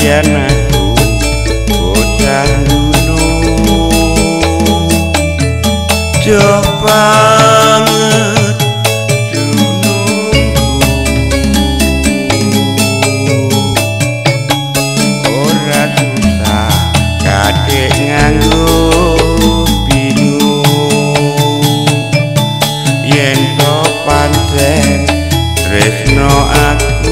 Senadyan aku bocah gunung, jauh banget dunungku. Ora susah kadek nganggo bingung, yen to pancen tresno aku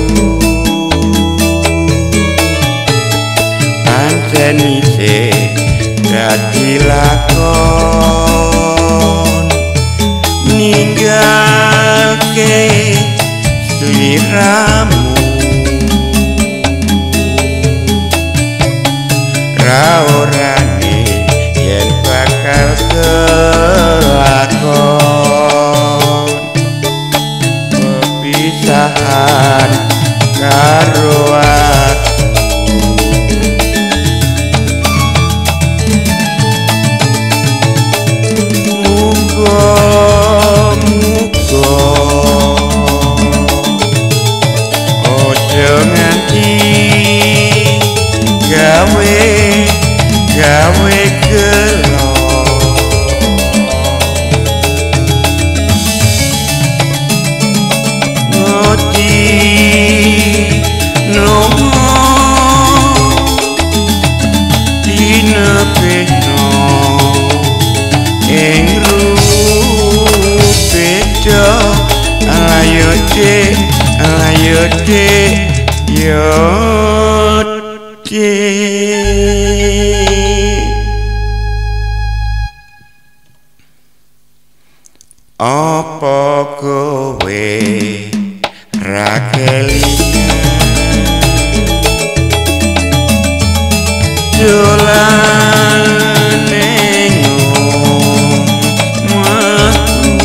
pancen isih dadi lakon. Ninggalke sliramu ra orane yen bakal kelakon pepisahan karo aku. Muga-muga ojo nganti gawe gawe gelo. Ngoti lunga tinepehno ing rupedo. Ayo dik, ayo dik, yo dik. Apa kowe ra kelingan dolan ning omahku?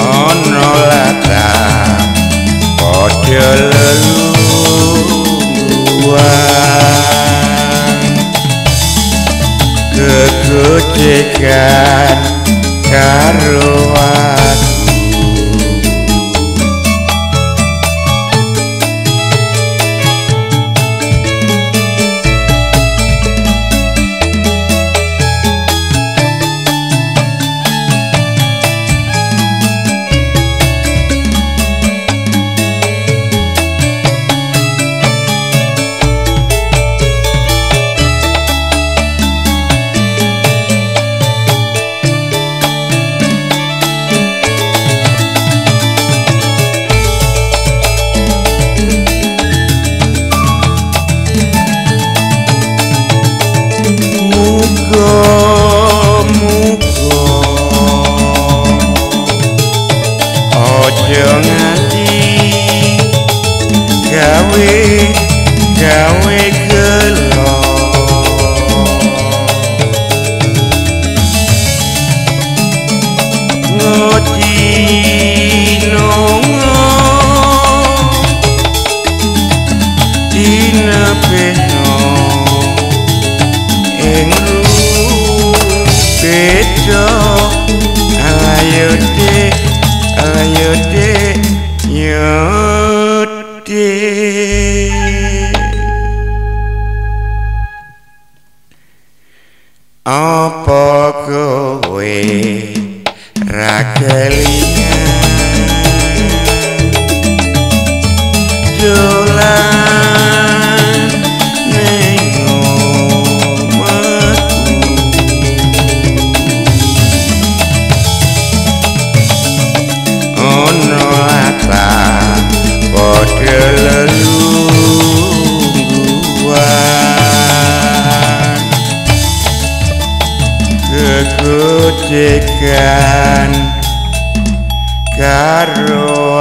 Ana latar padha lelungguhan, gegojekan karo aku. Muga-muga ojo nganti gawe gawe gelo. Ngoti lunga tinepehno ing rupedo. Ayo dik, ayo dik, yo dik. Apa kowe ra kelingan dolan ning omahku? Ana latar padha lelungguhan, gegojekan karo